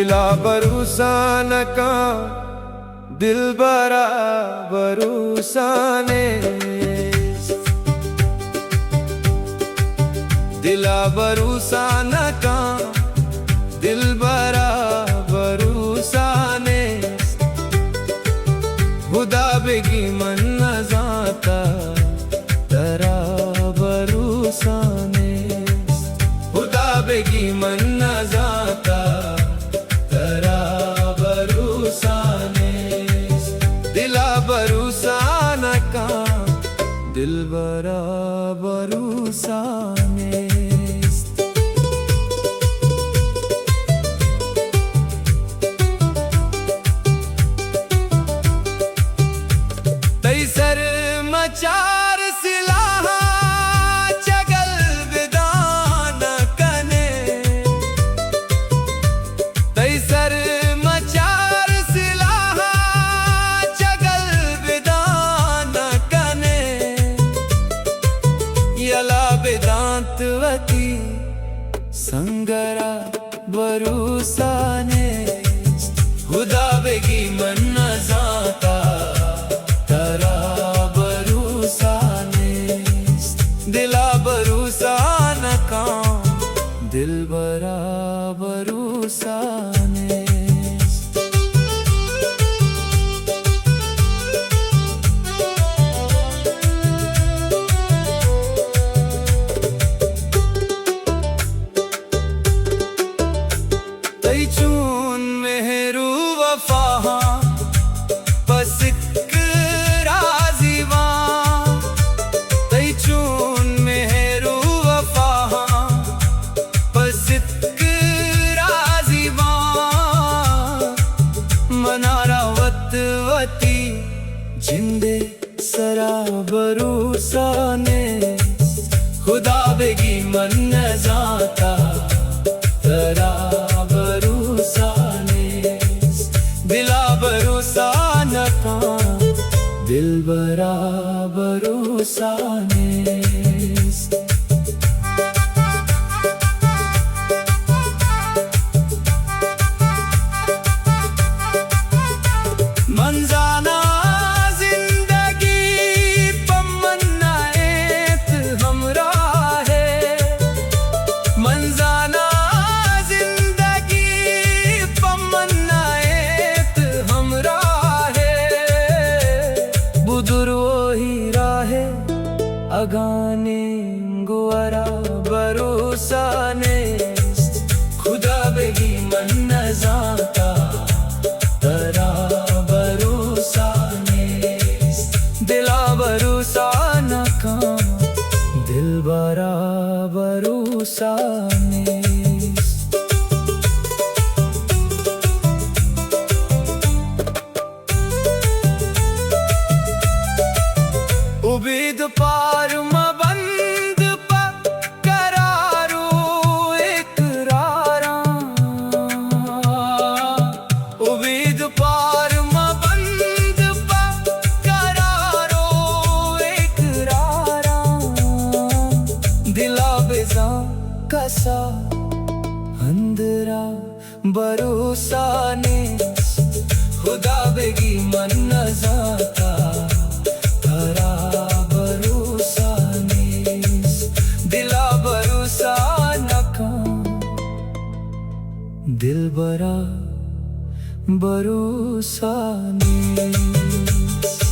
دلا بھروسہ نہ کاں، دلبرا بھروسہ نیست۔ دلا بھروسہ نہ کاں، دلبرا بھروسہ نیست۔ ہدا بگی من نزانتا، ترا بھروسہ نیست۔ ہدا بگی من نزانتا، ترا بھروسہ نیست۔ دلا بھروسہ نہ کاں، دلبرا بھروسہ نیست۔ تئی سر مچار سلاہاں چگل بدان کنے۔ تئی سر مچار سلاہاں چگل بدان کنے۔ یلا بدانت وتی سنگرا بھروسہ نیست۔ ہدا بگی من نزانتا، ترا بھروسہ نیست۔ دلا بھروسہ نہ کاں، دلبرا بھروسہ نیست۔ تئی چون مہر و وفاہاں پہ سک رازی واں۔ تئی چون مہر و وفاہاں پہ سک رازی واں۔ منارا وت وتی جندے سرا بھروسہ نیست۔ ہدا بگی من نزانتا، ترا بھروسہ نیست۔ دلا بھروسہ نہ کاں، دلبرا بھروسہ نیست۔ من زاناں زندگی پہ من نہ انت ہمراہے۔ من زاناں زندگی پہ من نہ انت ہمراہے۔ بدر وہی راہے اگاں نیم گورا بھروسہ نیست۔ ہدا بگی من نزانتا، ترا بھروسہ نیست۔ دلا بھروسہ نہ کاں، دلبرا بھروسہ نیست۔ ابید پار مبند پہ قرار و اقراراں۔ ابید پار مبند پہ قرار و اقراراں۔ دلا بزاں کسا اندرا بھروسہ نیست۔ ہدا بگی من نزانتا، ترا بھروسہ نیست۔ دلا بھروسہ نہ کاں، دلبرا بھروسہ نیست۔